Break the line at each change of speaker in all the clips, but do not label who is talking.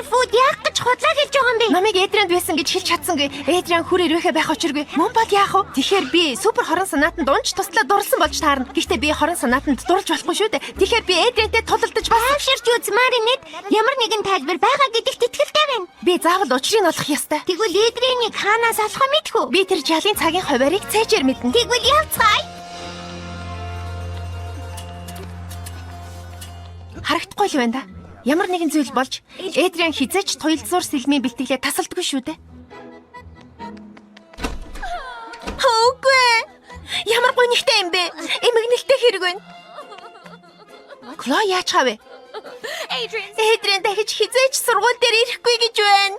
Мастер Фуд яах гэж худлаа хэлж байгаа юм бэ?
Номыг Эдрианд байсан гэж хэлж чадсангүй. Эдриан хүр ирвэхэ байх учиргүй. Мөн бол яах вэ? Тэгэхээр би супер хорон санаатанд унж туслаа дурлсан болж таарна. Гэхдээ би хорон санаатанд дурлж болохгүй шүү дээ. Тэгэхээр би Эдриантэй тулалдаж бас
Аавширч үз Маринет ямар нэгэн тайлбар байгаа гэдэгт итгэлтэй байна.
би заавал учрыг олох ёстой.
Тэгвэл Эдрианийг хаанаас олох вэ мэдэх үү?
Би тэр жалын цагийн хуваарийг цээжээр мэднэ.
Тэгвэл явцгаая.
Харагдахгүй л байна да. Ямар нэгэн зүйл болж Эдриан хизээч туялзуур сэлмийн бэлтгэлээ тасалдаггүй шүү дээ. Үгүй. Ямар гонигтай юм бэ? Эмгэнэлтэй хэрэг байна. Кло яач хавэ? Эдриан дахиж хизээч сургууль дээр ирэхгүй гэж байна.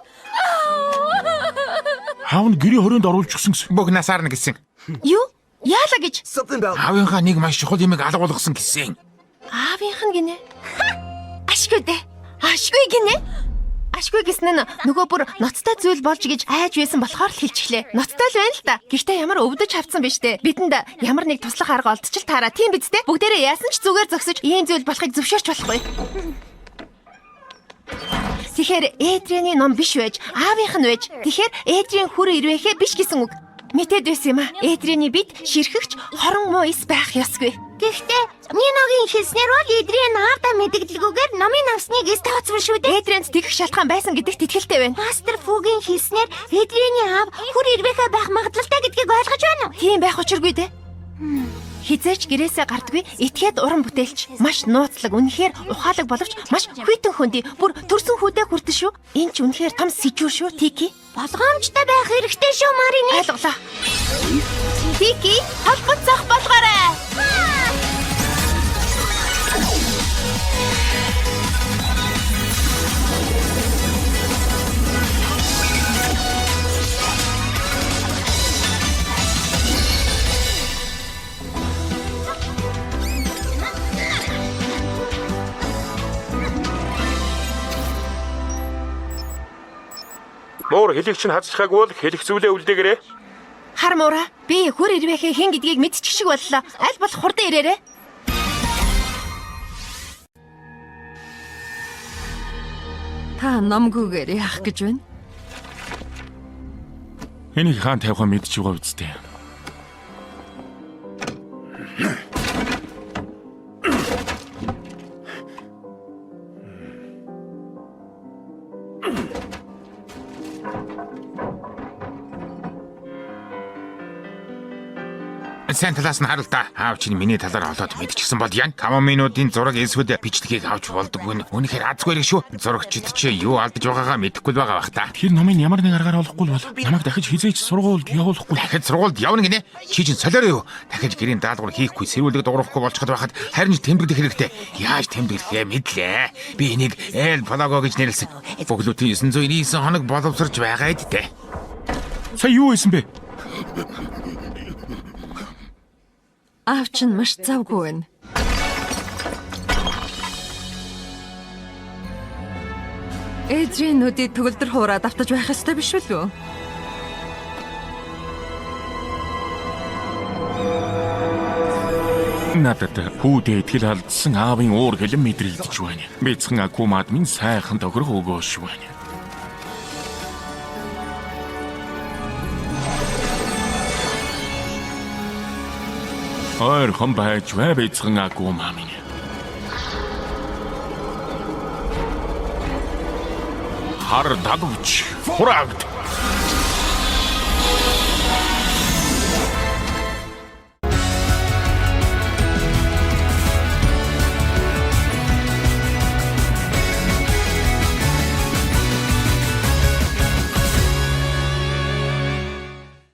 Хаав нь гэрийн хорионд оруулчихсан гэсэн.
Бүх насаар нь гэсэн.
Юу? Яалаа гэж?
Аавынхаа нэг маш чухал юмыг алга болгосон гэсэн.
Аавынх нь гинэ. Ашгүй дээ. Ашгүй гинэ. Ашгүй гэсэн нь нөгөө бүр ноцтой зүйл болж гэж айж байсан болохоор л хэлчихлээ. Ноцтой л байна л да. Гэхдээ ямар өвдөж хавцсан биш дээ. Бидэнд ямар нэг туслах арга олдчил таараа. Тийм биз дээ. Бүгдээрээ яасан ч зүгээр зогсож ийм зүйл болохыг зөвшөөрч болохгүй. Тэгэхээр Эдрианы ном биш байж, аавынх нь байж. Тэгэхээр Эдрийн хүр ирвэхэ биш гэсэн үг. Мэдээд байсан юм а. Эдрианы бид ширхэгч хорон муу эс байх ёсгүй.
Гэхдээ Ниногийн хэлснээр бол Эдриан аавдаа мэдгэлгүйгээр номын авсныг эс тооцвол шүү дээ.
Эдрианд тэгэх шалтгаан байсан гэдэгт итгэлтэй байна.
Мастер Фугийн хэлснээр Эдрианы аав хүр ирвэхэ байх магадлалтай гэдгийг ойлгож байна уу?
Тийм байх учиргүй дээ. Хизээч гэрээсээ гардаггүй этгээд уран бүтээлч маш нууцлаг үнэхээр ухаалаг боловч маш хүйтэн хөндөй бүр төрсөн хүүдээ хүртэн шүү. Энэ ч үнэхээр том сэжүүр шүү Тики.
Болгоомжтой байх хэрэгтэй шүү Маринет.
Ойлголоо. Тики холбоцох болгоорой.
Муур хэлийг чинь хазлахаагүй бол хэлэх зүйлээ үлдээгээрэй.
Хар муура би хүр ирвэхээ хэн гэдгийг мэдчих шиг боллоо. Аль болох хурдан ирээрэй.
Та номгүйгээр яах гэж байна?
Энийг хаан тавихаа мэдчих байгаа үсттэй.
Сайн талаас нь харал та. Аав чинь миний талаар олоод мэдчихсэн бол ян. 5 минутын зураг эсвэл бичлэгийг авч болдоггүй нь. Үнэхээр азгүй хэрэг шүү. Зурагчид чи юу алдаж байгаагаа мэдэхгүй л байгаа бах та.
Тэр номыг ямар нэг аргаар олохгүй бол намайг дахиж хизээч сургуульд явуулахгүй.
Дахиж сургуульд явна гинэ. Чи чинь солиороо юу? Дахиж гэрийн даалгавар хийхгүй, сэрүүлэг дуурахгүй болчиход байхад харин ч тэмдэглэх хэрэгтэй. Яаж тэмдэглэхээ мэдлээ. Би энийг Эл Палаго гэж нэрлэсэн. Бүглүүтийн 999 хоног боловсрч байгаа эдтэй.
Сая юу хийсэн бэ?
Аав чинь маш завгүй байна. Эдрийн нүдийг төгөлдөр хуураад автаж байх ёстой биш үү?
Надад хүүдээ итгэл алдсан аавын уур хилэн мэдрэгдэж байна. Бяцхан акумад минь сайхан тохирох өгөөш байна. Ойрхон байж бай бяцхан акума минь. Хар дагвч хурагд.